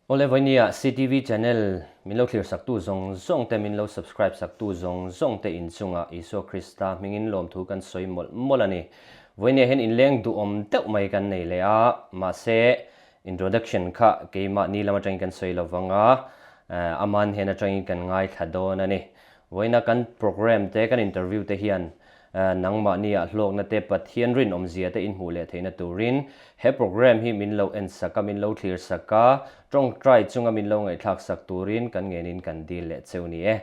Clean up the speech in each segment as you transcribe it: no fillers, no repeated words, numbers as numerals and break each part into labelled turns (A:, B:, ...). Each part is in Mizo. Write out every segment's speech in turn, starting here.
A: Awle vawinia CTV channel min lo thlir saktu zawng zawng te min lo subscribe saktu zawng zawng te inchungah Isua Krista hmingin lawmthu kan sawi mawlh mawlh a ni. Vawinia hian inleng duhawm deuh mai kan nei leh a, mahse introduction kha keimahni lam atangin kan sawi lo vang a, aman hian atangin kan ngaithla dawn a ni. Vawiina kan programme te kan interview te hian Nangmahni ah hlawkna te Pathian rinawmzia te inhmuh leh theihna turin he programme hi min lo en sak a, min lo thlir sak a, tawngtai chunga min lo ngaihthlak sak turin kan ngenin kan dil leh cheu ni e.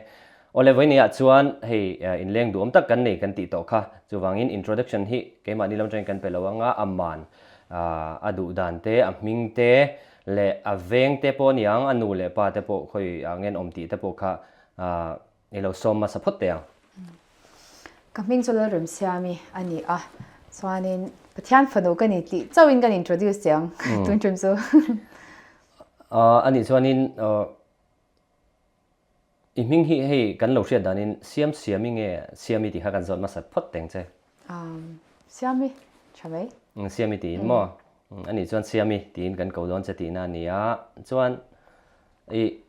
A: Awle vawiini ah chuan hei inleng duhawm tak kan nei kan tih tawh kha, chuvangin introduction hi keimahni lam atangin kan pe lo anga a man a duh dan te, a hming te leh a veng te pawh aniang, a nu leh pa te pawh khawi ah ngen awm tih te pawh kha I lo sawm hmasa phawt teh ang.
B: Ka hming chu Lalremsiami a ni a, chuanin Pathian fanu ka ni tih chauhin kan introduce che ang tun tum chu.
A: A nih chuanin i hming hi hei kan lo hriat danin Siamsiami nge Siami tih kha kan zawt hmasa phawt teng che.
B: Siami tha mai.
A: Siami tiin maw? A nih chuan Siami tiin kan ko dawn che tihna a ni a, chuan i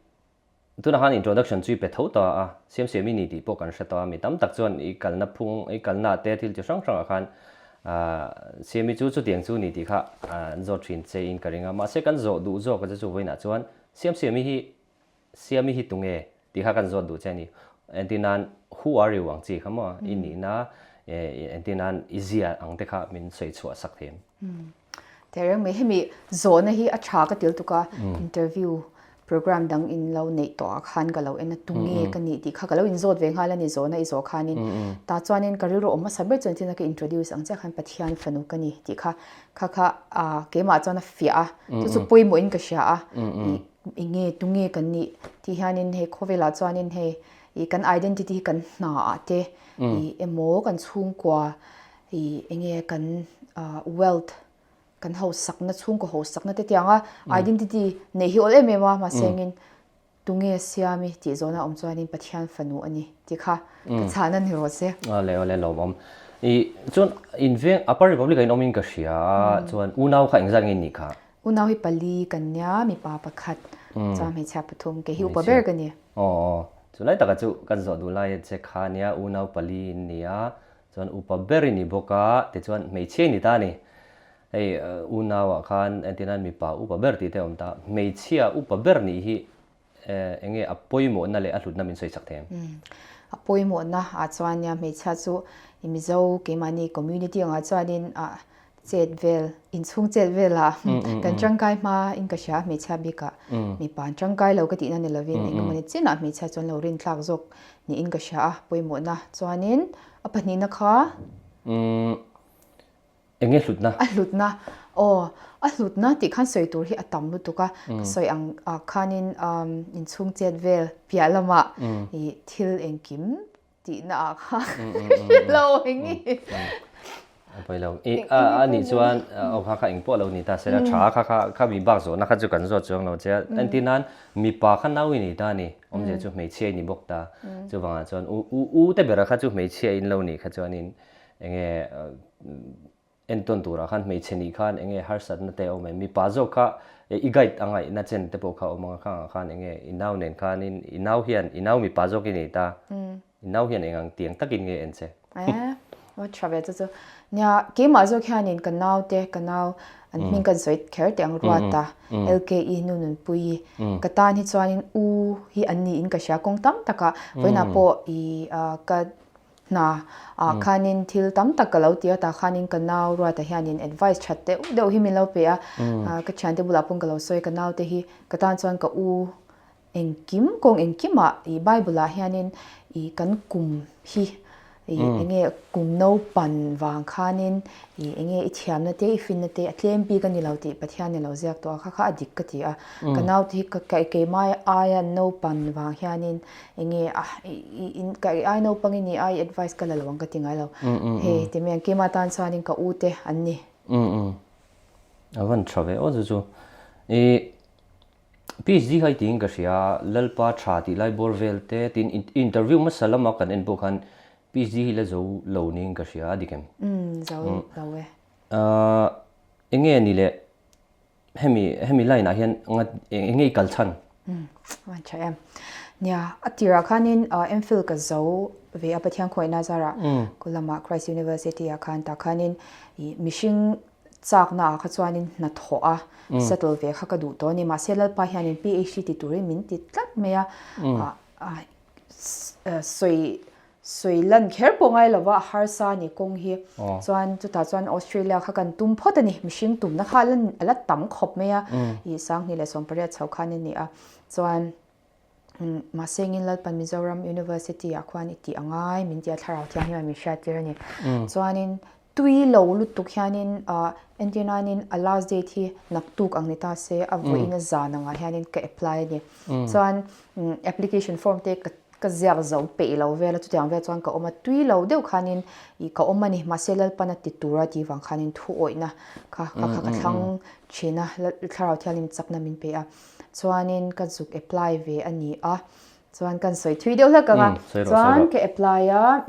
A: Tunah khan introduction chu i pe tho ta a, siam siam i ni tih pawh kan hre tawh a, mi tam tak chuan i kalna phung, i kalna te thil chi hrang hrangah khan Siami chu chutiang chu ni tih kha an zawt thin che in ka ring a, mahse kan zawh duh zawk a che chu vawiinah chuan siam siami hi Siami hi tunge tih kha kan zawt duh che a ni. Entir nan who are you ang chi kha maw i nihna entir nan i zia ang te kha min sawi chhuah sak thei em?
B: Tehreng mai, hemi zawhna hi a tha ka til tuk a, interview program dang in lo neih tawh ah khan ka lo en a, tunge ka nih tih kha ka lo inzawt ve nghal a ni zawhna i zawh khanin. Tah chuanin ka rilru awm hmasa ber chuan tina ka introduce ang chiah khan Pathian fanu ka ni tih kha kha kha keimah chuan a fiah a, chu chu pawimawhin ka hria a, ih enge tunge kan nih tih hianin hei khawvelah chuanin hei ih kan identity hi kan hna ah te ih emaw kan chhungkua I enge kan wealth kan hausakna chhungkaw hausakna te tianga identity neih hi awl em em a mahse engin tunge siami tih zawhna awm chuanin Pathian fanu a ni tih kha ka chhahna ni rawh se.
A: Awle awle lawmawm. I chuan in veng Upper Republic ah in awmin ka hria a chuan unau kha engzat nge in nih kha?
B: Unau hi pali kan nia mipa pakhat chuan hmeichhia pathum kei hi upa ber ka ni.
A: Aw aw chulai taka chu kan zawh duh lai che kha nia unau pali in nia Chuan upa ber i ni bawk a, tichuan hmeichhia i ni ta a ni. Hei unauah khan entirnan mipa upa ber tih te a awm ta. Hmeichhia upa ber nih hi eng nge a pawimawhna leh a hlutna min sawi chak thei em?
B: A pawimawhna ah chuan nia hmeichhia chu i Mizo keimahni community angah chuanin ah chet vel, inchhung chet velah kan tangkai hma in ka hria hmeichhia bikah mipa an tangkai lo ka tihna ni lovin engemaw ni chinah hmeichhia chuan lo rintlak zawk niin ka hria a pawimawhna chuanin a pahnihna kha
A: Enge hlutna?
B: A hlutna aw a hlutna tih khan sawi tur hi a tam lutuk a ka sawi ang ah khanin inchhung chet vel piah lamah ih thil engkim Tihna ah kha lo eng i.
A: A pawi lo. I a nih chuan aw kha kha eng pawh lo ni ta se la tha kha kha kha mi bak zawhna kha chu kan zawt chuang lo che a. Entir nan mipa kha nau i ni ta a ni. Awmzia chu hmeichhia i ni bawk ta. Chuvangah chuan u u u te bera kha chu hmeichhia in lo nih kha chuanin enge Entawn turah khan hmeichhe nih khan enge harsatna te a awm em? Mipa zawk kha i guide a ngaihna chen te pawh kha a awm ang a, khangah khan enge i nau nen khanin i nau hian i nau mipa zawk i nei ta, i nau hian eng ang tiang takin nge en che?
B: Eh, aw tha ve chu chu. Nia, keimah zawk hianin ka nau te, ka nau an hming kan sawi kher teh ang Ruata, LKE nu Nunpuii, ka tan hi chuanin u hi an niin ka hria kawng tam takah, vawiinah pawh i ka Hna ah khanin thil tam tak ka lo ti a, tah khanin ka nau Ruata hianin advice that deuh deuh hi min lo pe a, ka thiante bulah pawn ka lo sawi ka naute hi ka tan chuan ka u engkim kawng engkimah ih Bible ah hianin ih kan kum hi ih enge kum naupan vang khanin ih enge i thiamna te i finna te a tlem bik a ni lo tih Pathian in a lo ziak tawh a, kha kha a dik ka ti a, ka naute hi ka keimah aia naupan vang hianin Enge a i in ka i ai naupang i ni a i advice ka la lo ang ka ti ngai lo. Hei ti mai ang keimah tan chuanin ka u te an ni.
A: A van tha ve aw chu chu. I PhD kha i tiin ka hria a, Lalpa tha tih lai bawr vel te tin interview hmasa lama kan en pawh khan PhD hi la zo lo niin ka hria a dik em?
B: Umm zo lo e.
A: Enge ni le? Hemi hemi line ah hian nga eng nge i kal chhan?
B: Umm a tha em. Nia, a tirah khanin MPhil ka zo ve a Pathian khawiahna zarah Kolama Christ University ah khan tah khanin ih mihring chakna ah kha chuanin hna thawh a settle ve kha ka duh tawh a ni. Mahse Lalpa hianin PhD ti turin min ti tlat mai a, sawi Sawi lan kher pawh ngai lova a harsa a ni kawng hi. Chuan chutah chuan Australia kha kan tum phawt a ni. Mihring tumna kha a la tam khawp mai a. Ih 2018 chho khan a ni a. Chuan mahse engin Lalpan Mizoram University ah khuan i tih a ngai min ti a thlarau thianghlim ah min hriattir a ni. Chuanin tui lo lutuk hianin entir nanin a last date hi naktuk ang ni ta se a vawiin a zan angah hianin ka apply a ni. Chuan application form te ka Ka ziak zo peih lo vel a, chutiang vel chuan ka awm a, tui lo deuh khanin ih ka awm a ni, mahse Lalpan a ti tur a tih vang khanin thu awihna kha kha kha ka thlang thin a, Thlarau Thianghlim chakna min pe a, chuanin ka zuk apply ve a ni a, chuan kan sawi thui deuh hlek ang a, chuan ka apply a,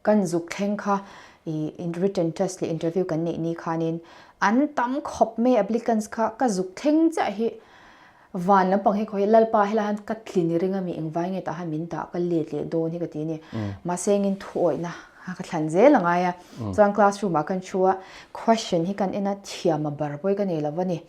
B: Kan zuk thleng kha i written test leh interview kan neih ni khanin an tam khawp mai applicants kha ka zuk thleng chiah hi van lampang hi khaw hi Lalpa helai hian ka tlin ring a mi engvai nge tah hian min dah ka let leh dawn hi ka ti a ni. Mahse engin thuawihna ka thlan zel a ngai a chuan classroom ah kan thu a question hi kan en a thiam a bar pawh hi ka nei lo va ni.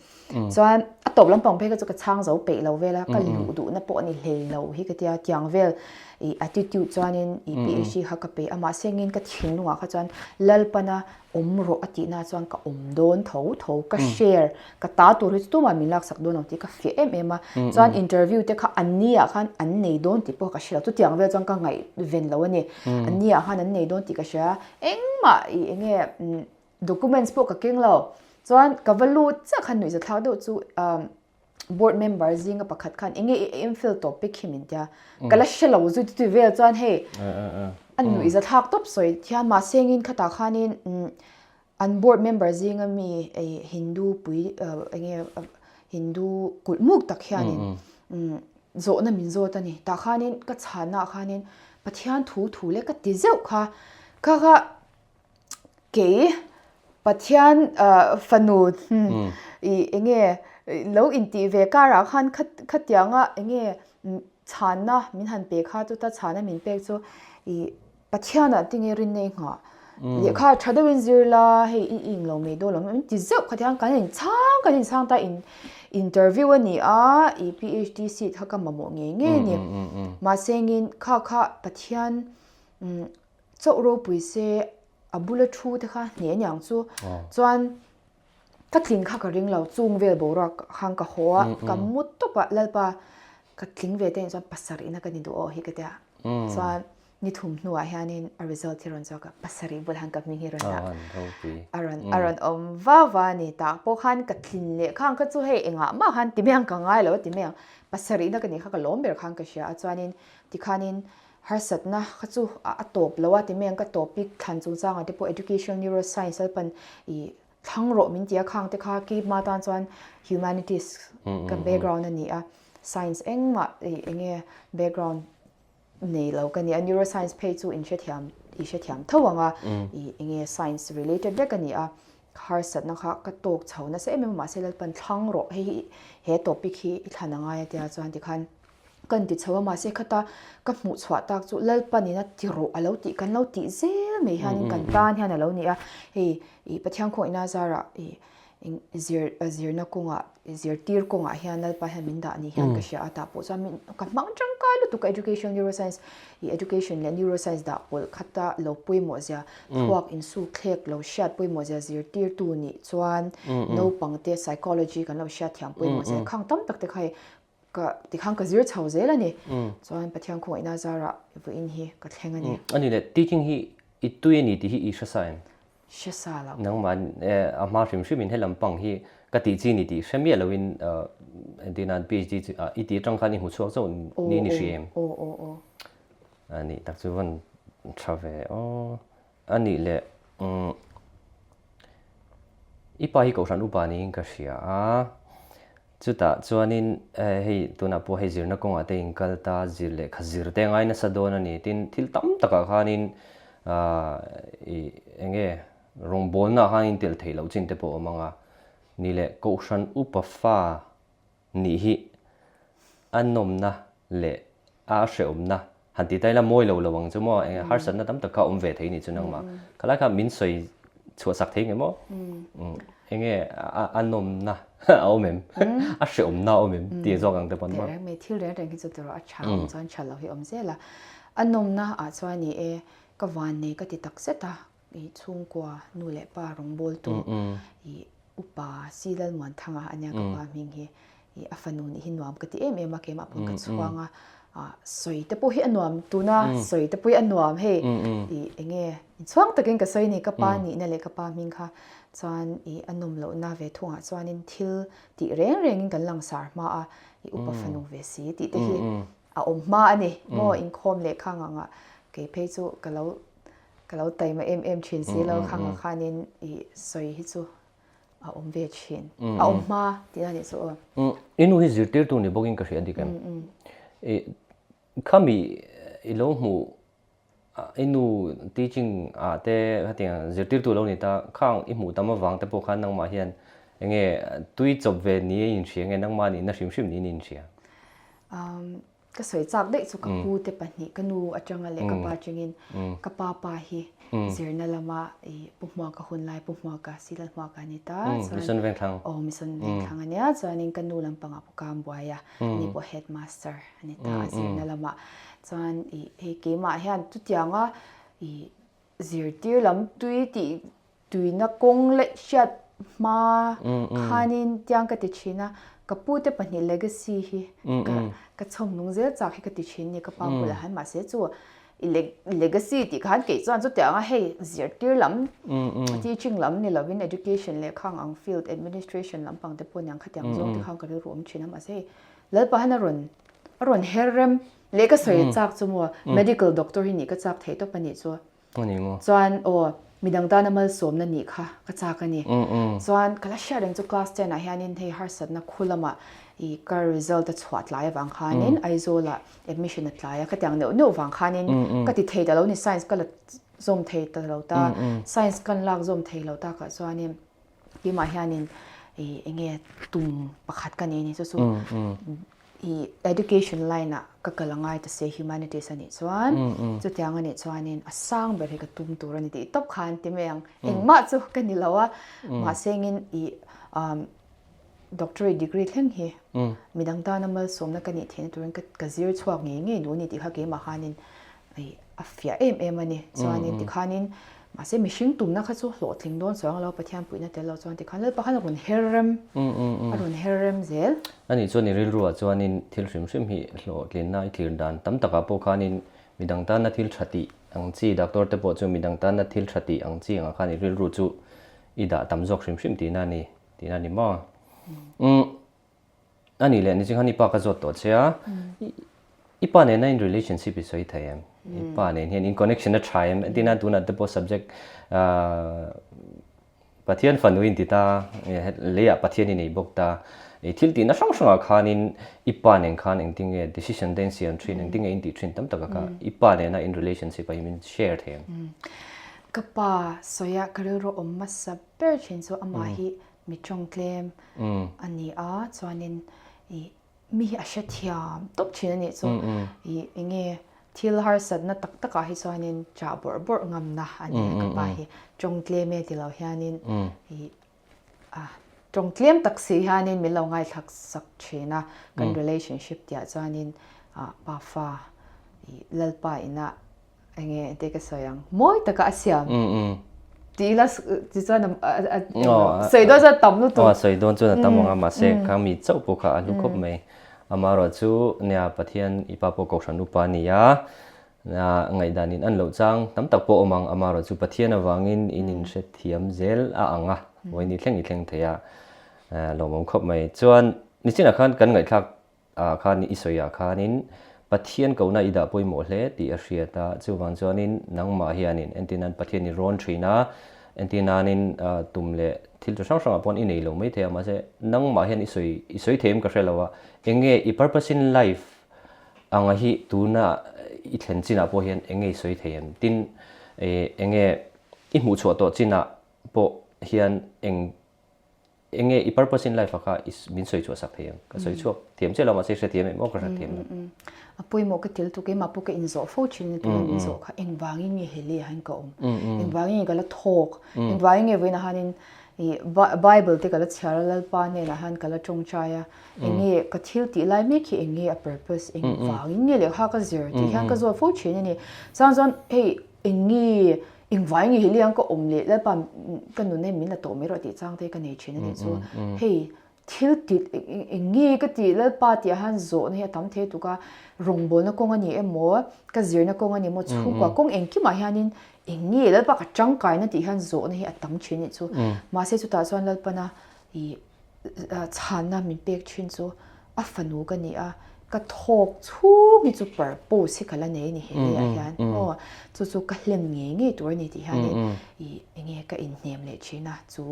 B: Chuan a tawp lampang phei kha chu ka chhang zo peih lo vel a, ka luh duhna pawh a ni hlei lo hi ka tia, tiang vel i attitude chuanin i PhD kha ka pe a, mahse engin ka thinlungah kha chuan Lalpana awm rawh a tihna chuan ka awm dawn tho tho, ka share ka ta tur hi chu tumah min laksak dawn lo tih ka fiah em em a, chuan interview te kha an ni ah khan an nei dawn tih pawh ka hre lo, chutiang vel chuan ka ngaihven lo a ni, an ni ah khan an nei dawn tih ka hria, engmah i enge Documents pawh ka keng lo. Chuan ka va lut chiah khan nuihza thlak deuh chu board member zinga pakhat khan enge i MPhil topic hi min tia. Ka la hre lo zui titui vel chuan hei a nuihza thlak tawp sawi thian mahse engin khatah khanin an board member zinga mi Hindu pui enge Hindu kulh muk tak hianin zawhna min zawt a ni. Tah khanin ka chhanna ah khanin Pathian thu thu leh ka ti zeuh kha kha kha Kei Pathian fanu i enge lo intih ve karah khan khatianga enge chhanna min han pe kha chuta chhanna min pek chu i Pathianah tinge rinna i nghah lehkha tha deuhin zir la hei i ing lo mai dawn lo min ti zeuh khatiang kan inchhang kan inchhang ta in interview a ni a i PhD seat kha ka mamawh ngei ngei a ni mahse engin kha kha Pathian Chauh ropui se a bula thu te kha hneh aniang chu chuan ka tling kha ka ring lo chung vel boruak khan ka haw a ka mu tawp a Lalpa ka tling ve te chuan pasarih na ka ni duh aw hi ka tia chuan ni thum hnuah hianin a result hi rawn chhuak a pasarih bulah hian ka hming hi rawn dah a rawn a rawn awm va va a ni tah pawh khan ka tlin leh khang kha chu hei engah mah khan ti mai ang ka ngai lo a ti mai ang pasarih na ka nih kha ka lawm ber khan ka hria a chuanin tikhanin Harsatna kha chu a tawp lo a ti mai ang ka topic thlan chungchangah te pawh educational neuroscience lalpan i thlang rawh min ti a khang te kha keimah tan chuan humanities ka background a ni a science engmah i enge background nei lo ka ni a neuroscience phei chu in hrethiam i hrethiam tho ang a i enge science related vek a ni a harsatna kha ka tawk chho nasa em em a mahse lalpan thlang rawh hei hi he topic hi i thlan a ngai a tia chuan tikhan Kan ti chho a, mahse khata ka hmuh chhuah tak chu Lalpanin a ti rawh a lo tih kan lo tih zel mai hianin kan tan hian a lo ni a, hei ih Pathian khawngaihna zarah ih zir zirna kawngah zirtir kawngah hian Lalpa hian min dah ni hian ka hria a, tah pawh chuan min ka hmang tangkai lutuk a education neuroscience ih education leh neuroscience dah pawlh khata lo pawimawh zia thluak insuk thlek lo hriat pawimawh zia zirtirtu nih chuan naupangte psychology kan lo hriat thiam pawimawh zia khang tam tak te kha hei Ka tikhan ka zir chho zel a ni. Chuan Pathian khawngaihna zarah vawiin hi ka thleng a ni.
A: A ni le, teaching hi i tui a ni tih hi i hre sa em?
B: Hre sa lo.
A: Nangmah a hma hrim hrimin he lampang hi ka tih chi ni tih hre miah loin entirnan PhD chu i tih atang khan i hmu chhuak chauh niin i hria em?
B: Aw aw aw.
A: A nih tak chu vawn tha ve aw. A nih le, i pa hi Kohhran upa niin ka hria a, chutah chuanin hei tunah pawh hei zirna kawngah te inkal ta, zir lehkha zir te ngai nasa dawn a ni. Tin, thil tam takah khanin ih eng nge rawngbawlnaah khan intelh theih loh chin te pawh a awm ang a. Ni leh Kohhran upa fa nih hi a nawmna leh a hrehawmna han ti ta ila mawi lo lo ang chu maw eng harsatna tam tak kha a awm ve thei nih chu nangmah khalai kha min sawi chhuah sak thei nge maw enge a nawmna a awm em a hrehawmna a awm em tih zawk ang te pawn maw.
B: Tehreng mai thil reng reng hi chu tawrh a tha awm chuan tha lo hi awm zel a a nawmna ah chuan ni e ka vannei ka ti tak zet a i chhungkua nu leh pa rawngbawltu i Upa Si Lalmuanthanga a nia ka pa hming hi i a fanu nih hi nuam ka ti em em a keimah pawn ka chhuang a ah sawi te pawh hi a nuam tuna sawi te pawh hi a nuam hei i enge inchhuang takin ka sawi a ni ka pa nihna leh ka pa hming kha chuan i a nawm lohna ve thungah chuanin thil tih reng rengin kan langsar hma a i upa fanu ve si tih te hi a awm hma a ni maw inkhawm leh khang angah kei phei chu ka lo Ka lo taima em em thin si lo khang ah khanin i sawi hi chu a awm ve thin. A awm hma tih a nih chu aw.
A: I nu hi zirtirtu ni bawkin ka hria dik em? I khami i lo hmuh i nu teaching ah te hetiang zirtirtu lo ni ta khang i hmuh tam avang te pawh khan nangmah hian enge tui chawp ve ni a inhria nge nangmah nihna hrim hrim niin i inhria?
B: Ka sawi chak daih chu ka pu te pahnih ka nu atanga leh ka pa atangin ka pa pa hi zirna lama i Pu Hmuaka hun lai Pu Hmuaka Silal Hmuaka a ni ta chuan
A: Mission Vengthlang
B: aw Mission Vengthlang a nia chuanin ka nu lampangah Pu Kambuaia ni pawh headmaster a ni ta a zirna lamah chuan i hei keimah hian chutianga i zirtir lam tui tih Tuina kawng leh hriat hma khanin tiang ka ti thin a, ka pute pahnih legacy hi ka ka chhawm nung zel chak hi ka ti thin ni ka pa bulah hian mahse chu i legacy tih khan kei chuan chutiang a hei zirtir lam teaching lam ni lovin education leh khang ang field administration lampang te pawh niang khatiang zawng te khan ka rilru awm thin a mahse hei Lalpa hian a rawn a rawn her rem leh ka sawi chak chu maw medical doctor hi nih ka chak theih tawp a nih chu.
A: A ni maw?
B: Chuan aw, midang tana malsawmna nih kha ka chak a ni. Chuan ka la hriat reng chu class ten ah hianin hei harsatna khu lamah i ka result a chhuah tlai avang khanin Aizawlah admission a tlai a, khatiang neuh neuh vang khanin ka ti thei ta lo ni, science ka la zawm thei ta lo ta, science kan lak zawm thei lo takah chuanin keimah hianin i enge tum pakhat ka nei a ni chu chu I education line ah ka kal angai ta se humanities a nih chuan chutiang a nih chuanin a sang ber hi ka tum tur a ni tih tawp khan ti mai ang engmah chu ka ni lo a mahse engin i doctorate degree thleng hi midang tana malsawmna ka nih theihna turin ka zir chhuak ngei ngei duh a ni tih kha keimah khanin Hei a fiah em em a ni. Chuanin tikhanin mahse mihring tumna kha chu hlawhtling dawn chuang lo Pathian puihna tel lo chuan tikhan Lalpa khan a rawn her rem a rawn her rem zel.
A: Ani chuan i rilruah chuanin thil hrim hrim hi hlawhtlinna i thlir dan tam takah pawh khanin midang tana thil tha tih ang chi doctor te pawh chu midang tana thil tha tih ang chi angah khan i rilru chu i dah tam zawk hrim hrim tihna a ni tihna a ni maw? Umm. A nih leh niching khan i pa ka zawt tawh che a, i pa nena in relationship i sawi thei em? I pa nen hian in connection a tha em? Entirna tunah te pawh subject Pathian fanu in ti ta, leiah Pathian i nei bawk ta, i thil tihna hrang hrangah khanin i pa nen khan engtin nge decision te in siam thin, engtin nge in tih thin tam taka kha i pa nena in relationship a hi min share thei em?
B: Ka pa sawiah ka rilru awm hmasa ber thin chu amah hi Mi tawngtlem a ni a, chuanin ih mi hi a hrethiam tawp thin a nih chu. Ih enge thil harsatna tak takah hi chuanin chah bawrh bawrh ngamna a ni a ka pa hi. Tawngtlem e ti lo hianin ih a tawngtlem tak si hianin min lo ngaithlak sak thin a, kan relationship tihah chuanin ah pafa ih Lalpa inah Enge te ka sawi ang mawi taka a siam ti ila ti chuan sawi dawn chuan a tam lutuk.
A: Aw sawi dawn chuan a tam ang a mahse kha mi chauh pawh kha a hlu khawp mai. Amaherawh chu nia Pathian i pa pawh Kohhran upa a ni a, ngaihdan in an loh chang tam tak pawh awm ang amaherawh chu Pathian avangin in inhrethiam zel a ang a, vawiin i thleng i thleng thei a lawmawm khawp mai. Chuan nichinah khan kan ngaihthlak ah khan i sawi ah khanin Pathian kohna i dah pawimawh hle tih a hriat a, chuvang chuanin nangmah hianin entir nan Pathian i rawn thin a, entir nanin tum leh thil chi hrang hrangah paw'n i nei lo maithei a, mahse nangmah hian i sawi i sawi thei em ka hre lo a, eng nge i purpose in life anga hi tuna i thlen chinah pawh hian eng nge i sawi thei em? Tin, eng nge i hmuhchhuah tawh chinah pawh hian eng. Enge i purpose in life ah kha i min sawi chhuah sak thei em? Ka sawi chhuak thiam chiah lo mahse i hrethiam em aw ka hrethiam lo.
B: A pawimawh ka tel tuk em a pawh ka inzawh fo thin a tuna min zawh kha engvangin nge he lei ah hian ka awm? Engvangin nge ka la thawk? Engvangin nge vawiinah hianin i Bible te ka la chhiar a Lalpa hnenah hian ka la tawngtai a enge ka thil tih lai mek hi enge a purpose engvangin nge lehkha ka zir tih hian ka zawt fo thin a ni. Chuan chuan hei enge Engvai nge hiliang ka awm leh Lalpa ka nun hei min la tawh mai rawh tih chang te ka nei thin a nih chu. Hei thil ti eng nge ka tih Lalpa tih ah hian zawhna hi a tam thei tuk a, rawngbawlna kawng a ni emaw ka zirna kawng a ni emaw chhungkua kawng engkimah hianin eng nge Lalpa ka tangkaina tih hian zawhna hi a tam thin a nih chu. Mahse chutah chuan Lalpana ih Chhanna min pek thin chu a fanu ka ni a, ka thawk chhung hi chu purpose hi ka la nei a ni he leiah hian aw, chu chu ka hlen ngei ngei tur a ni tih hianin ih enge ka inhnem leh thin a chu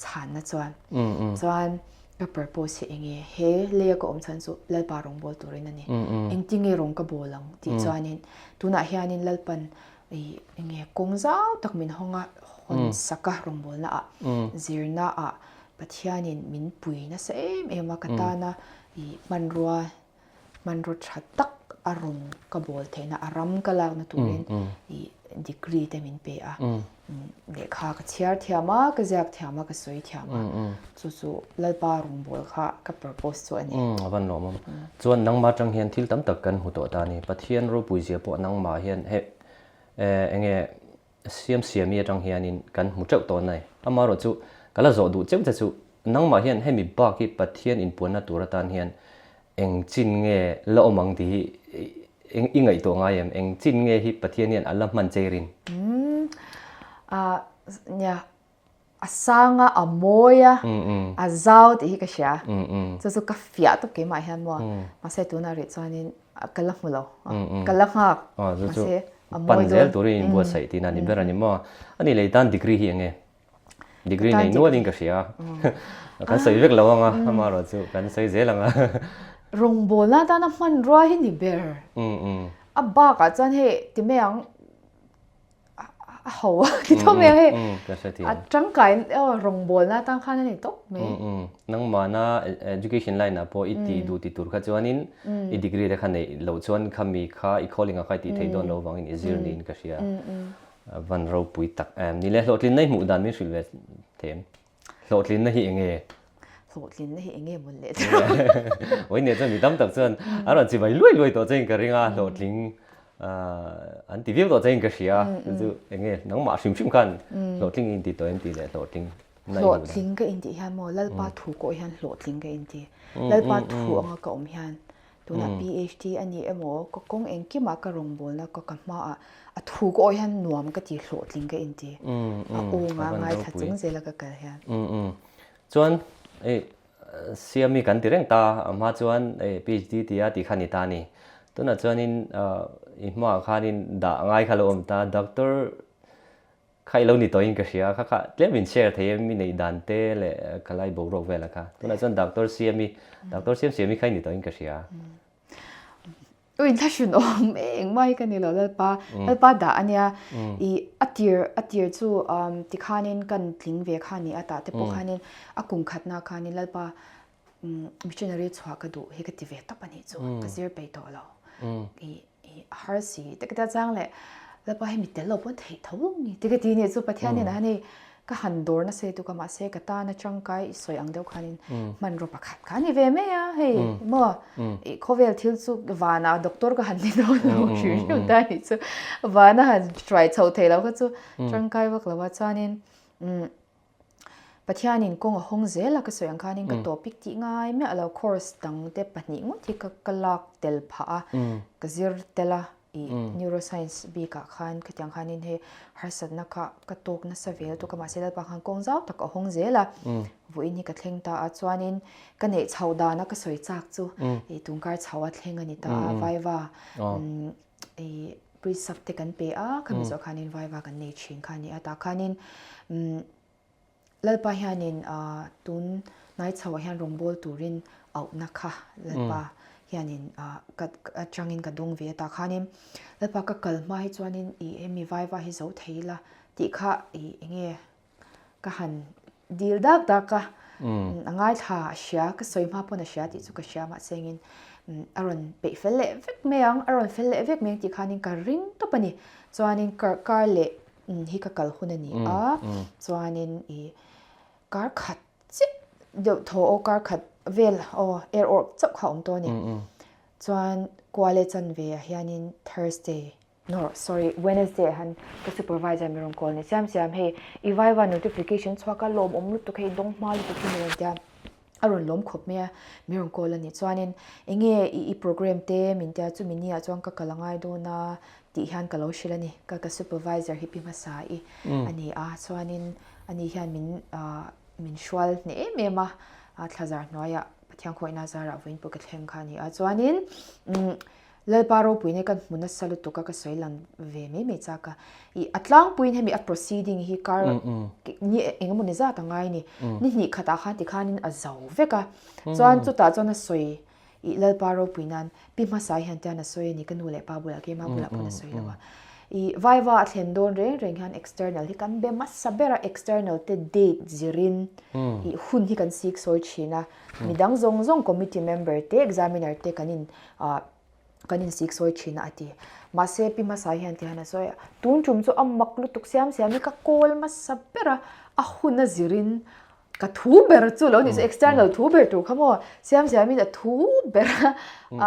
B: chhanna chuan chuan ka purpose hi enge he leia ka awm chhan chu Lalpa rawngbâwl turin a ni, engtinge rawng ka bâwl ang tih chuanin tunah hianin Lalpan ih enge kawng zau tak min hawng a hawn sak a rawngbâwlna ah zirna ah Pathianin min pui nasa em em a, ka tana i hmanrua, hmanraw tha tak a rawn ka bawl theihna, a ram ka lakna turin i degree te min pe a. Lehkha ka chhiar thiam a, ka ziak thiam a, ka sawi thiam a. Chu chu Lalpa rawngbâwl kha ka purpose chu a ni.
A: A van lawmawm. Chuan nangmah atang hian thil tam tak kan hmu tawh ta a ni. Pathian ropui zia pawh nangmah hian he enge Siamsiami atang hianin kan hmu teuh tawh nai. Amaherawhchu, ka la zawh duh cheuh che chu, nangmah hian hemi bak hi Pathian inpuanna tur atan hian eng chin nge la awm ang tih hi i ngaihtuah ngai em? Eng chin nge hi Pathian hian a la hman chei rin?
B: Umm, nia, A sang a, a mawi a, a zau tih hi ka hria. Chu chu ka fiah tawp keimah hian maw. Mahse tunah rih chuanin ka la hmu lo. Ka la nghak.
A: Mahse a mawi dawn. Pan zel turin in buatsaih tihna a ni ber a ni maw. A nih leh i tan degree hi eng nge? Degree nei nualin ka hria. Kan sawi vek lo ang a, amaherawh chu kan sawi zel ang a.
B: Rawngbawlna atana hmanrua hi ni ber. A bakah chuan hei ti mai ang. a ho a ti tawp mai ang hei a tangkai rawngbawlna atang khan a ni tawp mai.
A: Nangmahna education line ah pawh i ti duh ti tur kha chuanin i degree te kha neih loh chuan khami kha i calling ah kha i tih theih dawn loh vangin i zir niin ka hria. Van ropui tak em. Ni le hlawhtlinna i hmuh dan min hrilh ve thei em? Hlawhtlinna hi enge?
B: Hlawhtlinna hi enge mawn leh
A: chu? Oi nia chuan mi tam tak chuan an rawn chibai luai luai tawh chein ka ring a, hlawhtling an ti viau tawh chein ka hria. Chu chu enge nangmah hrim hrim khan hlawhtling i inti tawh em tih leh hlawhtling
B: na i hmuh dan. Hlawhtling ka intih hian maw Lalpa thu kawh hian hlawhtling ka inti. Lalpa thu anga ka awm hian Tunah PHD a ni emaw, ka kawng engkimah ka rawngbawlna ka ka hmaah a thu ka awih hian nuam ka ti hlawhtling ka inti. A awnga ngaithla chung zela ka kal hian.
A: Chuan hei Siami kan ti reng ta, a hma chuan hei PHD tia tih kha ni ta a ni. Tunah chuanin i hmaah khanin dah ngai kha lo awm ta, Doctor Kha i lo ni tawhin ka hria, kha kha tlem in share thei em i neih dan te leh ka lai boruak vel a kha. Tunah chuan Doctor Siami, Doctor Siam Siami kha i ni tawhin ka hria.
B: Ui thla hrin awm engmah hi ka ni lo Lalpa, Lalpa dah a nia. I a tir a tir chu tikhanin kan tling ve kha ni a tah te pawh khanin a kum khatna khanin Lalpa missionary chhuah ka duh hi ka ti ve tawp a nih chu ka zir peih tawh lo. I I a har si te ka tia chang leh Lalpa hei mi tel lo pawn theih tho ni te ka ti nih chu Pathian in a han hei ka han dawr nasa tuk a mahse ka tan atangkai i sawi ang deuh khanin hmanraw pakhat kha a ni ve mai a hei maw i khawvel thil chu vanah doctor ka han ni dawn lo hrim hrim ta nih chu vana han hruai chho thei lo kha chu tangkai vak lo a chuanin Pathianin kawng a hawng zel a ka sawi ang khanin ka topic tih ngai miah lo course dang te pahnih ngawt hi ka ka lak tel phah a ka zir tel a ih neuroscience bikah khan khatiang khanin hei harsatna kha ka tawk nasa vel tuk a mahse Lalpa khan kawng zau tak a hawng zel a vawiin hi ka thleng ta a chuanin ka neih chhoh dana ka sawi chak chu ih tungkar chho a thleng a ni ta a vaiva ih Priest te kan pe a, khami zawh khanin vaiva kan nei thin kha a ni a, tah khanin Lalpa hianin tun hnai chhoah hian rawngbâwl turin auhna kha Lalpa hianin ka atangin ka dawng ve a, tah khanin Lalpa ka kal hma hi chuanin ih hemi vaiva hi zo thei ila tih kha ih eng nge ka han dil dak dak a. A ngaithla a hria, ka sawi hma pawn a hria tih chu ka hria mahse engin a rawn peih fel leh vek mai ang, a rawn fel leh vek mai ang tih khanin ka ring tawp a ni. Chuanin kar kar leh hi ka kal hun a ni a, chuanin ih kar khat chiah deuh thaw aw kar khat vel aw er awrh chauh kha a awm tawh a ni. Chuan kuale chanve ah hianin Thursday No, sorry, Wednesday ah han ka supervisor mi rawn call ni siam siam hei i vaiva notification chhuak a lawmawm lutuk hei dawng hma lutuk hi mi rawn tia a rawn lawm khawp mai a mi rawn call a ni chuanin enge i i program te min tia chumi ni ah chuan ka kal a ngai dawn a tih hian ka lo hrilh a ni ka ka supervisor hi pi hmasa i a ni a chuanin ani hian min ah min hrual hneh em em a thlazar hnuaiah Pathian khawihna zarah vawiin pawh ka thleng kha a ni a chuanin umm Lalpa ropuina kan hmu nasa lutuk a ka sawi lang ve mai mai chak a. I a tlangpuiin hemi a proceeding hi kar ni eng emaw ni zat a ngai ni. Ni hnih khatah khan tikhanin a zo vek a. Chuan chutah chuan a sawi i Lalpa ropui nan pi hmasa hian tian a sawi a ni ka nu leh pa bulah keimah bulah pawn a sawi lo a. I vaiva a thlen dawn reng reng hian external hi kan be hmasa ber a external te date zirin i hun hi kan sik sawi thin a. Midang zawng zawng committee member te examiner te kan in ah kan in sik sawi thin a a ti. Mahse pi hmasa hian ti hian a sawi a, tun tum chu a mak lutuk siam siam hi ka call hmasa ber a, a hun a zirin ka thu ber chu lo ni chu external thu ber tur kha maw siam siam in a thu ber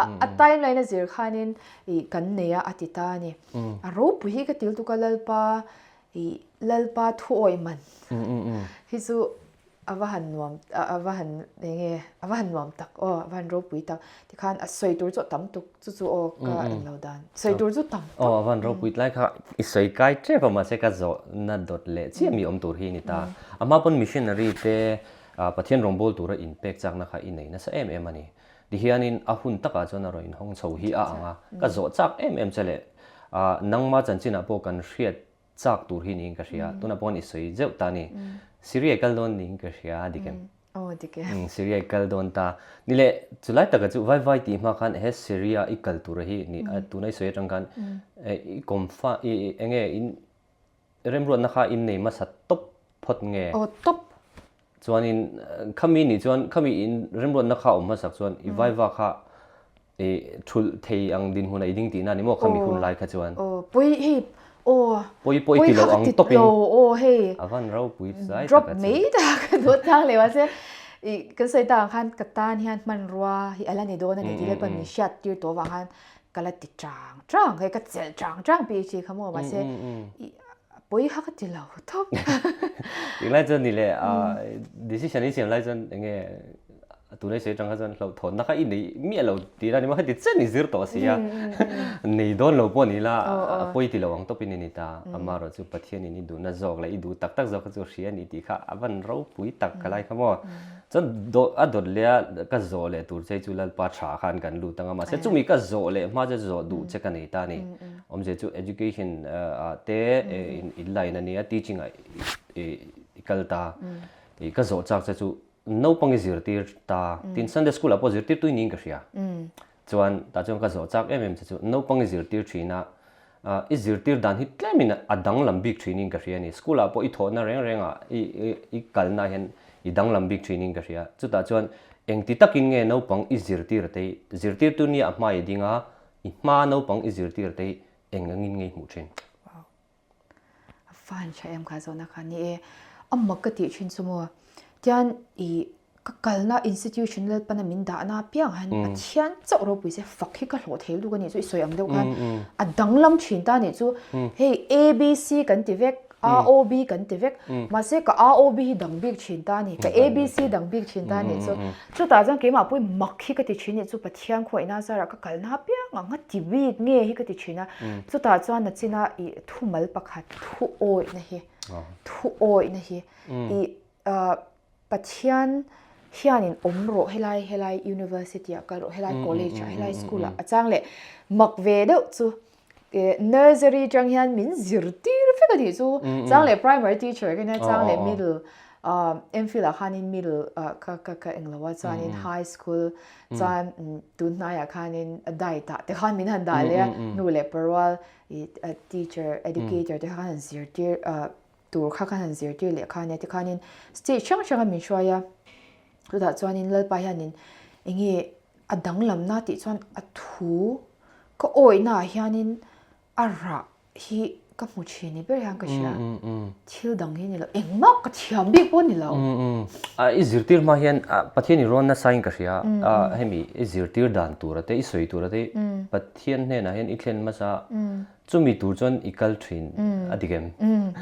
B: a a timeline a zir khanin ih kan nei a a ti ta a ni. A ropui hi ka til tuk a Lalpa ih Lalpa thu awih man hi chu A va han nuam, a va han eng nge, a va han nuam tak aw, a va han ropui tak. Tikhan a sawi tur chu a tam tuk, chu chu aw ka en lo dan. Sawi tur chu tam tuk.
A: Aw, a va han ropui tlai kha i sawi kai tep a, mahse ka zawhna dawt leh chiah mi awm tur hi a ni ta. A hma pawn missionary te Pathian rawngbâwl tura inpek chakna kha i nei nasa em em a ni. Tihianin a hun takah chuan a rawn inhawng chho hi a ang a, ka zawh chak em em che leh nangma chanchinah pawh kan hriat chak tur hi niin ka hria. Tunah pawh i sawi zeuh ta ni. Syria i kal dawn niin ka hria dik em?
B: Aw dik e.
A: Syria i kal dawn ta. Ni le, chulai taka chu vai vai tih hma khan he Syria i kal tur hi ni tuna i sawi atang khan i kawmfa i enge in remruatna kha in nei hmasa tawp phawt nge?
B: Aw tawp.
A: Chuanin khami nih chuan khami in remruatna kha awm hmasak chuan i vaiva kha i thulh thei ang dinhmun a i ding tihna a ni maw khami hun lai kha chuan.
B: Aw pawi hei aw
A: pawi pawh i ti lo ang tawpin
B: aw hei
A: a van ropui zai
B: drop mai ta ka duh tlang leh mahse i kan sawi tak ang khan ka tan hian hmanrua hi a la ni dawn a ni tih leh pawn min hriat tir tawh avang khan ka la ti chang chang hei ka chelh chang chang PhD kha maw mahse i Pawi kha ka ti lo tawp.
A: Tih lai chuan ni le decision i siam lai chuan enge tunai sawi atang kha chuan hlauhthawnna kha i nei miah lo tih la ni maw heti chen i zir tawh si a nei dawn lo pawh ni la a pawi ti lo ang tawpin i ni ta amaherawh chu Pathianin i duhna zawk leh i duh tak tak zawk kha chu hria a ni tih kha a van ropui tak ka lai kha maw. Chuan a dawt leh a ka zawh leh tur che chu Lalpa tha khan kan lut ang a mahse chumi ka zawh leh hma che zawh duh che ka nei ta a ni. Awmzia chu education ah te in line a nia teaching ah i kal ta i ka zawh chak che chu naupang i zirtir ta tin Sunday school ah pawh zirtir tui niin ka hria. Chuan tah chuan ka zawh chak em em che chu naupang i zirtir thin a I zirtir dan hi tlemin a danglam bik thinin ka hria a ni. School ah pawh i thawhna reng reng ah i kalna hian i danglam bik thinin ka hria. Chutah chuan engti takin nge naupang i zirtir te hi, zirtirtu nia a hma i ding a, i hma naupang i zirtir te hi eng angin nge i hmuh thin?
B: Wow. A fan tha em kha zawhna kha ni e. A mak ka tih thin chu maw. Tian i Ka kalna institution Lalpana min dahna apiang hian Pathian chauh ropui se fak hi ka hlawh thei lutuk a nih chu i sawi ang deuh khan a danglam thin ta a nih chu hei ABC kan ti vek ROB kan ti vek mahse ka ROB hi dang bik thin ta a ni ka ABC dang bik thin ta a nih chu chutah chuan keimah pawhin mak hi ka ti thin a nih chu Pathian khuaihna zarah ka kalna apiang ang a ti bik nge hi ka ti thin a chutah chuan nachina i thumal pakhat thuawihna hi thuawihna hi i Pathian hianin awm rawh helai helai university ah kal rawh helai college ah helai school ah a chang leh mak ve deuh chu nursery tang hian min zirtir vek a nih chu chang leh primary teacher ka nia chang leh middle MPhil ah khanin middle ka ka ka englo a chuanin high school chuan tun hnaiah khanin diet ah te khan min han dah leh a nu leh parual teacher educator te khan han zirtir tur kha khan han zirtir leh kha ania tikhanin state hrang hranga min hruai a. Chutah chuanin Lalpa hianin enge a danglamna tih chuan a thu ka awihnaah hianin a rah hi ka hmu thin ni ber hian ka hria. Thil dang hi ni lo, engmah ka thiam bik pawh ni lo.
A: I zirtir hma hian Pathian i rawn nasa in ka hria, hemi i zirtir dan tura te, i sawi tura te Pathian hnenah hian i thlen hmasa Chumi tur chuan i kal thin a dik em?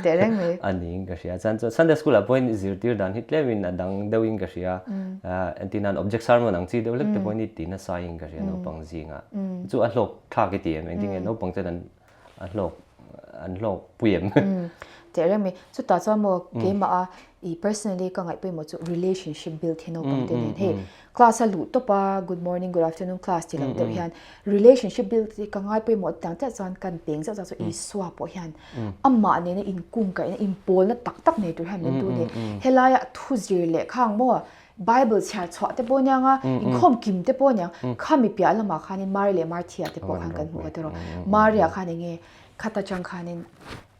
B: Teh reng mai.
A: A niin ka hria. Chuan chuan Sunday school ah pawhin zirtir dan hi tlemin a dang deuhin ka hria. Entir nan object sermon ang chi deuh hlek te pawhin i ti nasa in ka hria naupang zingah. Chu a hlawk thlak i ti em? Engtin nge naupang chuan an a hlawk an hlawk pui em?
B: Teh reng mai. Chutah chuan maw keimah a i personally ka ngaih pawimawh chu relationship build hi naupang te nen hei Class a luh tawp a, good morning, good afternoon class ti lo deuh hian relationship build hi ka ngai pawimawh tlang chiah chuan kan peng zauh zauh chu Isua pawh hian amah nena inkungkaihna, inpawlna tak tak nei tur hian min duh a ni. Helaia thu zir leh khang maw Bible chhiar chhuah te pawh aniang a, inkhawm kim te pawh aniang, khami piah lamah khanin Mari leh Marthia te pawh khan kan hmuh a tiraw. Maria khan enge khata chang khanin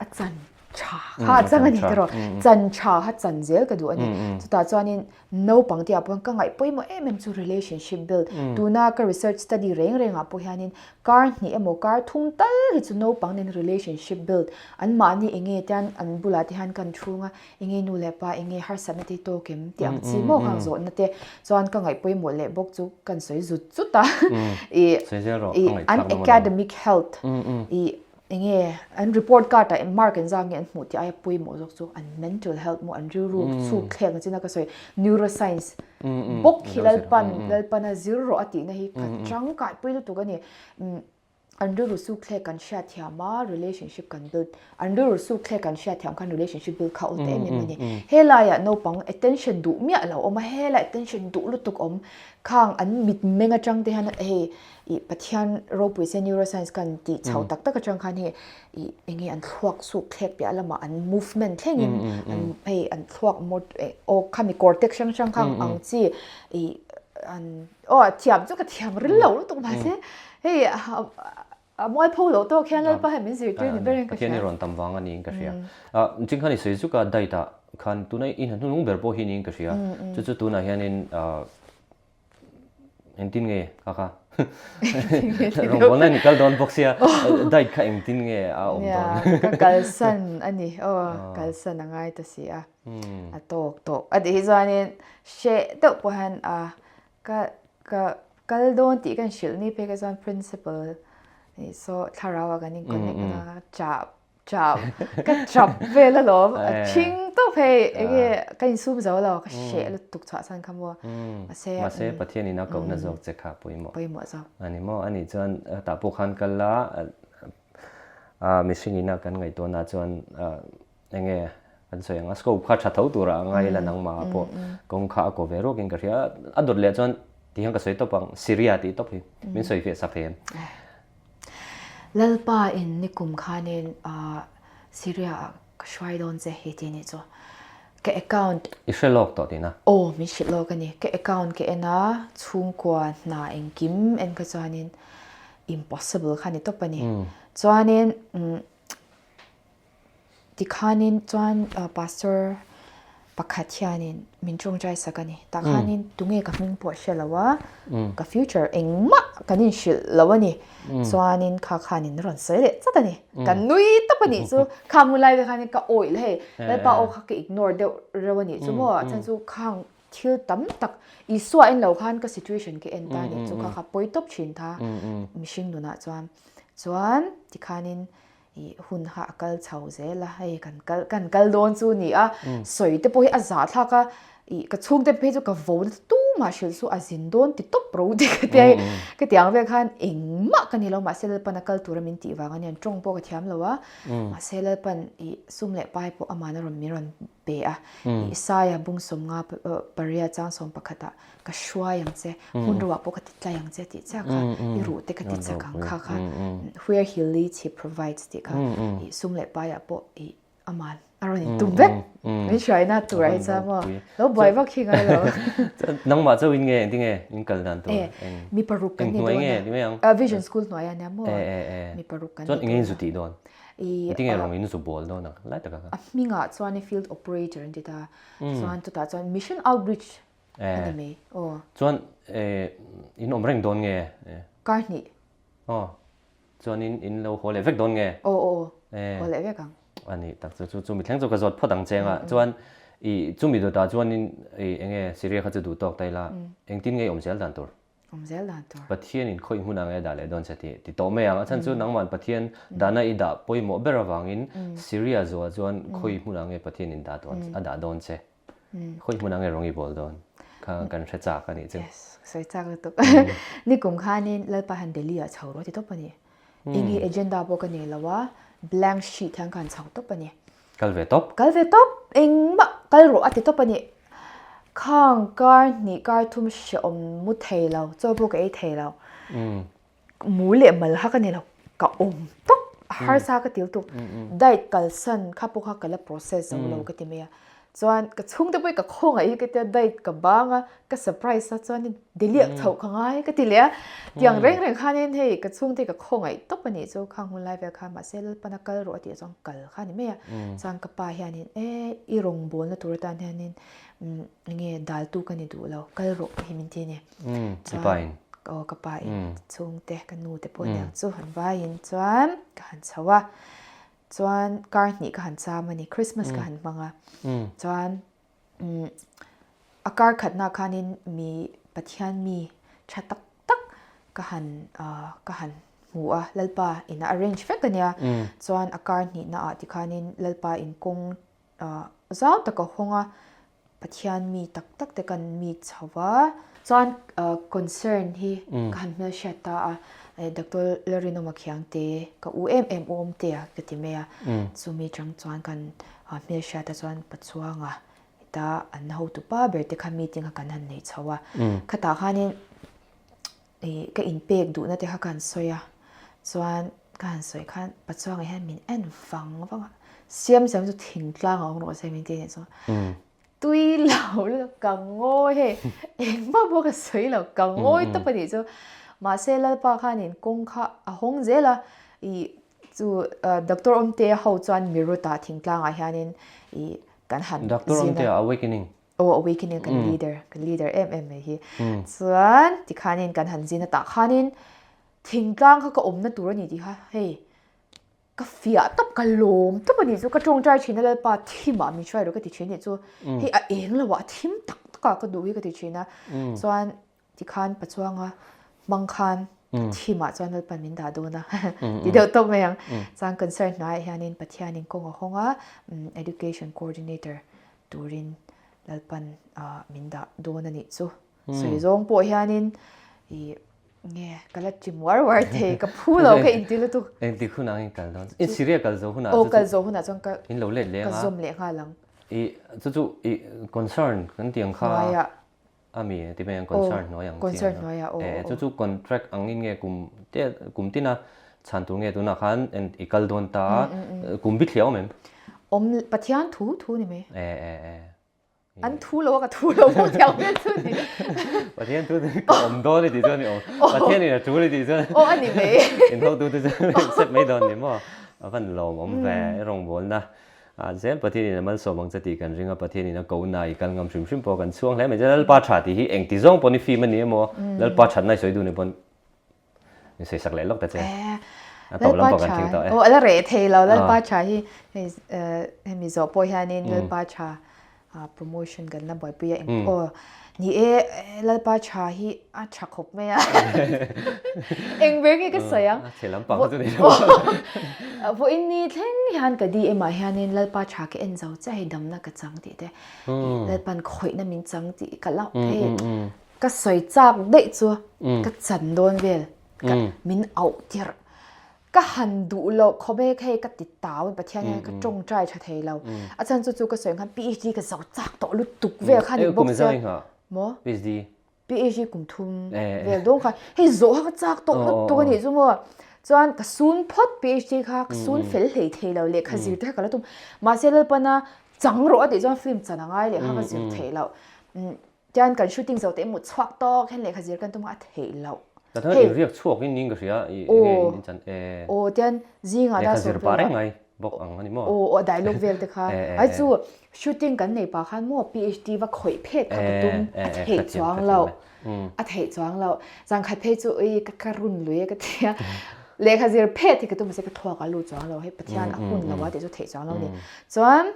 B: a chan tha kha a chang a ni tiraw, chan tha kha chan zel ka duh a ni. Chutah chuanin Naupang te ah pawh hian ka ngaih pawimawh em em chu relationship build. Tuna ka research study reng reng ah pawh hianin kar hnih emaw kar thum tal hi chu naupang nen relationship build an mahni eng nge tian an bulah te hian kan chhung a eng nge nu leh pa eng nge harsatna te hi tawk em tih ang chi maw khang zawhna te chuan ka ngaih pawimawh leh bawk chu kan sawi zut zut a ih ih an academic health ih Enge an report card ah mark an zak nge an hmuh tih aia pawimawh zawk chu an mental health maw an rilru chhuk thlek na chin a ka sawi neuroscience bawk hi Lalpan Lalpan a zir rawh a tihna hi ka tangkai pui lutuk a ni. An rilru chhuk thlek kan hriat thiam a relationship kan build an rilru chhuk thlek kan hriat thiam khan relationship build kha awl ta em em a ni. Helaiah naupang attention duh miah lo awm a helaiah attention duh lutuk awm khang an mitmeng atang te hian hei Ih Pathian ropui se neuroscience kan tih chho tak tak atang khan hei ih enge an thluak suk thlek piah lamah an movement thlengin an hei an thluak aw khami cortex hrang hrang kha ang chi ih an aw thiam chu ka thiam ril lo lutuk mahse hei a mualpho loh tawk hian Lalpa hian min zirtir ni berin ka hria.
A: Pathian i rawn tam vang a niin ka hria. Ching khan i sawi zuk a diet ah khan tuna i hnahnung ber pawh hi niin ka hria. Chu chu tunah hianin Engtin nge kha kha? Rawngbawlna in kal dawn bawk sia, diet kha engtin nge a awm dawn?
B: Nia, ka kalsan a ni. Aw, kalsan a ngai ta si a. A tawk tawh. A tih hi chuanin hreh deuh pawh hian a ka ka kal dawn tih kan hrilh ni phei kha chuan principal nih saw thlarau ah kan in connect a, chah Chap, ka chap vel alawm, a thing tawp hei, enge ka insum zo lo, ka hreh lutuk chhuah chuan kha maw,
A: mahse Mahse Pathian in a kohna zawk che kha pawimawh.
B: Pawimawh zawk.
A: A ni maw, anih chuan tah pawh khan kal la, mihring ina kan ngaihtuahna chuan enge kan sawi ang a, scope kha tha tho turah a ngai ila nangmah ah pawh kawng kha a kaw ve ruakin ka hria, a dawt leh chuan ti hian ka sawi tawp ang, Syria tih tawp hi min sawi fiah sak thei em?
B: Lalpa in nikum khanin Syria ah ka hruai dawn che hi ti nih chu ka account.
A: I hre lawk tawh tihna?
B: Aw min hrilh lawk a ni. Ka account ka en a, chhungkua hna engkim en kha chuanin impossible kha ni tawp a ni. Chuanin Tikhanin chuan Pastor pakhat hianin min tawngtai sak a ni. Tah khanin tunge ka hming pawh hre lo a, ka future engmah kan inhrilh lo a ni. Chuanin kha khanin rawn sawi leh chat a ni. Ka nui tawp a nih chu. Khang hun lai te khanin ka awih la hei. Lalpa aw kha ka ignore deuh reuh a nih chu maw. A chhan chu khang thil tam tak Isua en lo khan ka situation ka en ta a nih chu. Kha kha pawi tawp thin tha mihring nunah chuan. Chuan tikhanin I hun kha a kal chho zel a, hei kan kal kan kal dawn chu ni a, sawi te pawh hi a zah thlak a, ih ka chhungte phei chu ka vo na tumah hrilh chu a zin dawn ti tawp ro ti ka tia ka ti ang vel khan engmah ka ni lo mahse Lalpan a kal tura min tih vang a nia tawng pawh ka thiam lo a, mahse Lalpan ih sum leh pai pawh amahna rawn min rawn pe a, ih Saia bung sawmnga pariat chang sawm pakhatah ka hruai ang che, hmun ruah pawh ka ti tlai ang che tih chiah kha, i ruh te ka ti chak ang kha kha, where he leads he provides tih kha, i sum leh paiah pawh i aman a rawn in tum vek, min hruaina turah hi chuan maw, lo buai vak hi ngai lo.
A: Nangmah chauh in nge engtin nge in kal dan tur?
B: Mi paruk kan ni dawn a, Vision School hnuai a nia maw, mi paruk kan ni dawn a.
A: Chuan eng nge in zu tih dawn? Engtin nge rawng in zu bawl dawn ang lai taka
B: kha? A hmingah chuan field operator an ti ta, chuan chutah chuan mission outreach. A ni mai. Aw.
A: Chuan in awm reng dawn nge?
B: Kar hnih.
A: Aw. Chuanin in lo haw leh vek dawn nge?
B: Aw aw aw. Haw leh vek ang.
A: A ni tak chu chu chumi thleng chu ka zawt phawt ang che anga. Chuan i chumi dawtah chuanin i enge Syria kha chu duh tawk ta ila engtin nge i awm zel dan tur?
B: Awm zel dan tur.
A: Pathianin khawih hmunah nge dah leh dawn che tih ti tawh mai ang. A chhan chu nangmah Pathian dahna i dah pawimawh ber avangin Syria zuah chuan khawih hmunah nge Pathianin dah dawn a dah dawn che. Khawih hmunah nge rawng i bawl dawn kha kan hre chak a nih chu.
B: Yes, sawi chak lutuk. Nikum khanin Lalpa hian Delhi ah chho rawh ti tawp a ni. Eng hi agenda pawh ka nei lo a, blank sheet hian ka han chho tawp a ni.
A: Kal ve tawp?
B: Kal ve tawp, engmah kal rawh a ti tawp a ni. Khang kar hnih kar thum hrehawm mu thei lo, chaw pawh ka ei thei lo. Mu leh mal kha ka nei lo, ka awm tawp, a harsa ka til tuk. Diet kalsan kha pawh kha ka la process zo lo ka ti mai a. Chuan ka chhungte pawh hi ka khawngaih hi ka tia diet ka bang a, ka surprise a chuanin deliak chhoh ka ngai ka ti leh a. Tiang reng reng khanin hei ka chhungte hi ka khawngaih tawp a nih chu khang hun lai vel khan mahse Lalpana kal rawh a tih chuan kal kha a ni mai a. Chuan ka pa hianin e i rawngbawlna tur atan hianin enge daltu ka ni duh lo kal rawh hi min ti a ni.
A: Chuan
B: aw ka pa in chhungte ka nu te pawh aniang chu han vaiin chuan ka han chho a. Chuan kar hnih ka han cham a ni, Christmas ka han hmang a. Chuan a kar khatna khanin mi Pathian mi tha tak tak ka han ka han hmu a, Lalpa in a arrange vek a nia. Chuan a kar hnihna ah tikhanin Lalpa in kawng Zau tak a hawng a, Pathian mi tak tak te kan meet chho va. Chuan concern hi ka han hmelhriat ta a, Doctor Lalrinawma Khiangte ka u em em u Awmtea ka ti mai a, chumi chang chuan kan hmelhriat a chuan Pachuanga heta an hotupa ber te kha meeting kha kan han nei chho a, khatah khanin Ih ka inpek duhna te kha ka han sawi a, chuan ka han sawi khan Pachuanga hian min en vang vang a, siam siam chu thingtlang a awm rawh se min ti anih chuan tui lo lutuk ka ngawi hei engmah pawh ka sawi lo ka ngawi tawp anih chu mahse Lalpa khanin kawng kha a hawng zel a ih chu Doctor Awmtea ho chuan Mirut-ah thingtlangah hianin ih kan han zin a.
A: Doctor Awmtea awakening
B: Aw awakening kan leader, kan leader em em mai hi. Chuan tikhanin kan han zin a tah khanin thingtlang kha ka awmna tur a ni tih kha hei ka fiah tawp ka lawm tawp a nih chu ka tawngtai thin a Lalpa thimah min hruai rawh ka ti thin a nih chu hei a eng lo ah a thim tak tak ah ka duh hi ka ti thin a chuan Tikhan Pachuanga hmang khan thimah chuan Lalpan min dah dawn a ti deuh tawp mai ang. Chuan concern hnuaiah hianin Pathianin kawng a hawng a, Education Coordinator turin Lalpan min dah dawn a nih chu. Sawi zawng pawh hianin ih nge ka la ti muar uar thei, ka phu lo ka inti lutuk.
A: Engtik hunah nge kal dawn? In Syria kal zawh hunah
B: chu kal zawh hunah chuan ka
A: in lo let leng a,
B: ka zawm leh nghal ang.
A: Ih chu chu ih concern kan tih ang kha.
B: Hnuaiah.
A: A mi ti mai ang concern hnuai ang
B: chi ang a.
A: E chu chu contract ang in nge kum te kum tina chhan tur nge tunah khan en i kal dawn ta a kum bi thliah awm em?
B: Awm Pathian thu thu ni mai.
A: E e e.
B: An thu lo a ka thu lo bawk thiam vel chu ni.
A: Pathian thu chu ka awm dawn i tih chuan i awm. Pathian in a tul i tih chuan.
B: Aw a ni mai.
A: In hotu te chuan accept mai dawn ni maw? A van lawmawm ve i rawngbawlna. A zel Pathianin a malsawm ang che tih kan ring a, Pathianin a ko na i kal ngam hrim hrim pawh kan chhuang hle mai che. Lalpa tha tih hi engti zawng pawn i fim a ni emaw, Lalpa thatna i sawi duh ni pawn i sawi sak leh lawk ta che. A tawp lam pawh kan thleng tawh e.
B: Aw a la reh thei lo, Lalpa tha hi hemi zawh pawh hianin Lalpa tha Promotion kan la buaipui a eng aw ni e Lalpa tha hi a tha khawp mai a eng ber nge ka sawi ang
A: a chhe lampang kha chu ni lo
B: vawiin ni thleng hian ka DM ah hianin Lalpa tha ka en zo chiah hei damna ka chang tih te Lalpan khawihna min chang tih ka la hei ka sawi chak daih chu ka chan dawn vel min auh tirh Ka han duh loh khawp e, hei ka ti tau in Pathian hian ka tawngtai tha thei lo. A chhan chu chu ka sawi ang khan PhD ka zo chak tawh lutuk vel kha ni bawk sia. Maw?
A: PhD.
B: PhD kum thum vel dawn kha. Hei zawh kha ka chak tawh lutuk a nih chu maw. Chuan ka sun phawt PhD kha ka sun fel hlei thei lo lehkha zir te kha ka la tum. Mahse Lalpana chang rawh a tih chuan film chan a ngai lehkha ka zir theih loh. Tian kan shooting zo te mut chhuak tawk hian lehkha zir kan tum a theih loh.
A: Ka thang in riak chhuak in ning ka hria i nge in chan e.
B: Aw tian zingah
A: da zir pah reng mai. bawk ang a ni maw?
B: Aw aw dialogue vel te kha. Ai chu shooting kan nei pah khan maw PHD va khawih phet kha ka tum a theih chuang lo. A theih chuang lo. Zan khat phei chu ui ka ka run lui a ka ti a. Lehkha zir phet hi ka tum mahse ka thluak a lut chuang lo. Hei Pathian a hun lo a tih chu theih chuang lo a ni. Chuan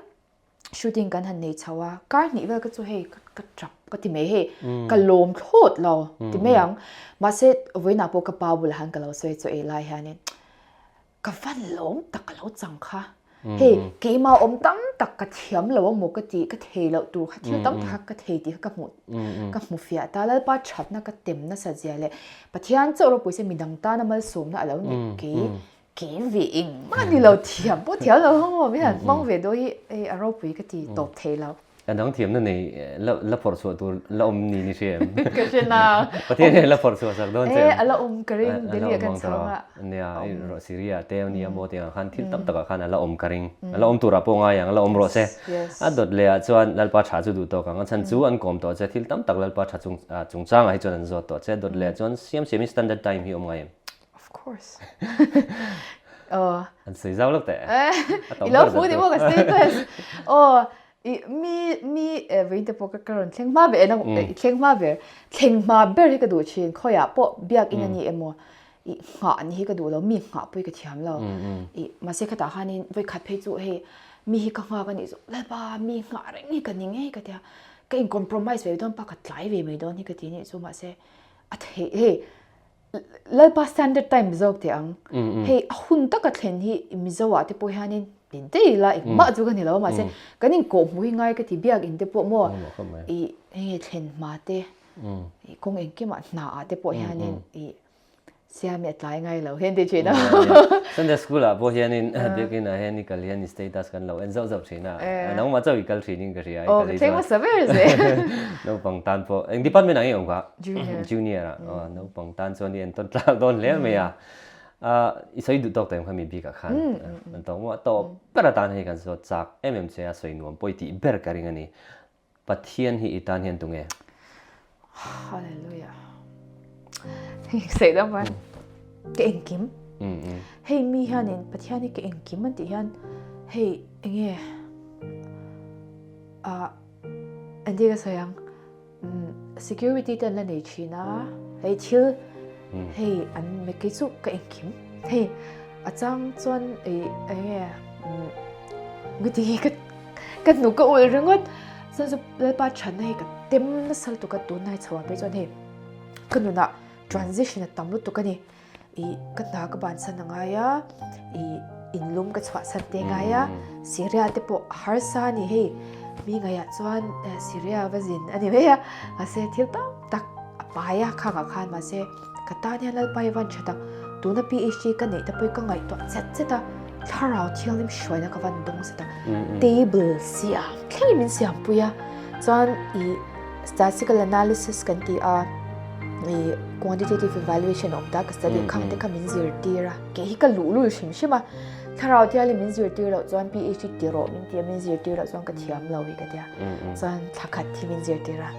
B: shooting kan han nei chho a, kar hnih vel ka chu hei ka tap ka ti mai hei ka lawm thlawt lo ti mai ang. Mahse vawiinah pawh ka pa bulah han ka lo sawi chaw ei lai hianin ka van lawm tak ka lo chang kha. Hei keimah awm tam tak ka thiam lo amaw ka ti ka thei loh tur kha thil tam tak kha ka thei tih kha ka hmuh ka hmu fiah ta. Lalpa thatna ka tem nasat zia leh Pathian chauh ropui se midang tana malsawmna a lo nih kei Kei ve engmah ni lo thiam pawh thiam lo hang maw min han hmang ve dawn hi hei a ropui ka ti tawp thei lo.
A: A dang thiamna nei la phawrh chhuah tur la awm ni ni hria em?
B: Ka hre na.
A: Pathian hian la phawrh chhuah sak dawn che em?
B: E a la awm ka ring Delhi ah kan chhang a.
A: Nia rawh Syria te ania maw tiang ah khan thil tam takah khan a la awm ka ring. A la awm turah pawh ngai ang a la awm rawh se. A dawt leh ah chuan Lalpa tha chu duh tawk ang a chhan chu an kawm tawh che thil tam tak Lalpa tha chung chungchangah hi chuan an zawt tawh che. A dawt leh ah chuan siam siamin standard time hi awm ngai em?
B: Of course. Oh.
A: An sawi zau lo teh.
B: I lo hmu ni maw ka status. Oh, i mi mi vawiin te pawh ka rawn thleng hma ber i thleng hma ber. Thleng hma ber hi ka duh thin. Khawiah pawh biak in a ni emaw i nghah ni hi ka duh lo. Mi nghah pawh hi ka thiam lo. I mahse khatah khanin vawi khat phei chu hei mi hi ka nghak a nih chu Lalpa mi nghah reng hi ka ni ngei ka tia. Ka in compromise ve dawn pa ka tlai ve mai dawn hi ka ti nih chu mahse a theih hei Lalpa standard time zawk teh ang. Hei a hun taka thlen hi Mizo ah te pawh hianin ti daih ila engmah chu ka ni lo a mahse kan inkawh hmuh hi ngai ka ti biak in te pawh maw i hei thlen hma te i kawng engkimah hna ah te pawh hianin i siami a tlai ngai lo hian ti thin a.
A: Sunday school ah pawh hianin biakin ah hian i kal hian i status kan lo en zauh zauh thin a. Nangmah chauh i kal thin in ka hria.
B: Aw ka thleng hmasa ber zel.
A: Naupang tan pawh eng department ah nge awm kha?
B: Junior.
A: Junior ah aw naupang tan chuan i entawn tlak dawn hle mai a. I sawi duh tawk tawh em kha mi bikah khan an tawk maw? A tawp ber atan hei kan zawt chak em em che a sawi nuam pawi tih ber ka ring a ni. Pathian hi i tan hian tunge?
B: Hallelujah. Sawi dang mai. Ka engkim. Hei mi hianin Pathian hi ka engkim an tih hian hei enge ah engtin ka sawi ang? Security te an la nei thin a, hei thil hei an kei chu ka engkim hei a chang chuan ih eng nge ngati hi ka ka hnuk ka ulh ringawt chuan chu Lalpa thatna hi ka tem nasa lutuk a tunlai chho ah phei chuan hei ka nunah transition a tam lutuk a ni. Ih ka hna ka bansan a ngai a, ih inlum ka chhuahsan te ngai a, Syria te pawh a harsa a ni hei, mi ngaihah chuan Syria va zin a ni mai a, mahse thil tam tak a pai a khangah khan mahse ka tan hian Lalpa hi van tha tak, tuna PhD ka neih te pawh hi ka ngaihtuah chet chet a, thlarau thianghlim hruaina ka van dawng zet a, table siam thlengin min siampui a, chuan ih statistical analysis kan ti a. I quantitative evaluation awm ta ka study khang te kha min zirtir a kei hi ka luh lul hrim hrim a thlarau thial hi min zirtir loh chuan PhD ti rawh min ti a min zirtir loh chuan ka thiam lo hi ka tia chuan thla khat hi min zirtir a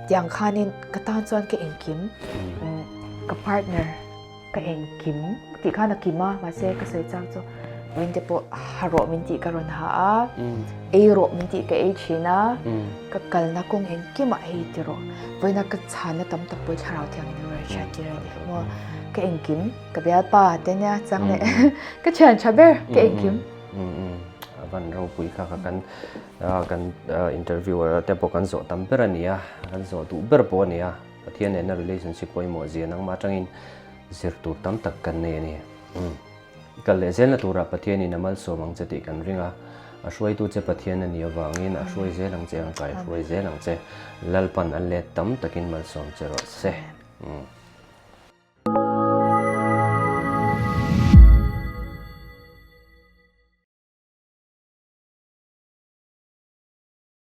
B: tiang khanin ka tan chuan ka engkim ka partner Ka engkim tih khan a kim a, mahse ka sawi chang chu vawiin te pawh ha rawh min tih ka rawn ha a, ei rawh min tih ka ei thin a, ka kalna kawng engkimah hei ti rawh, vawiina ka chhanna tam tak pawh thlarau thiangin a rawn hriat tir a ni maw, ka engkim ka bialpa te nia chang leh ka thian tha ber ka engkim.
A: A van ropui kha kha kan kan interviewer te pawh kan zawh tam ber a ni a, kan zawh duh ber pawh a ni a. Pathian nena relationship pawimawh zia nangmah atangin zir tur tam tak kan nei a ni. Umm. I kal leh zelna turah Pathianin a malsawm ang che tih kan ring a, a hruaitu che Pathian a nih avangin a hruai zel ang che ang kai hruai zel ang che. Lalpan a let tam takin malsawm che rawh se. Umm.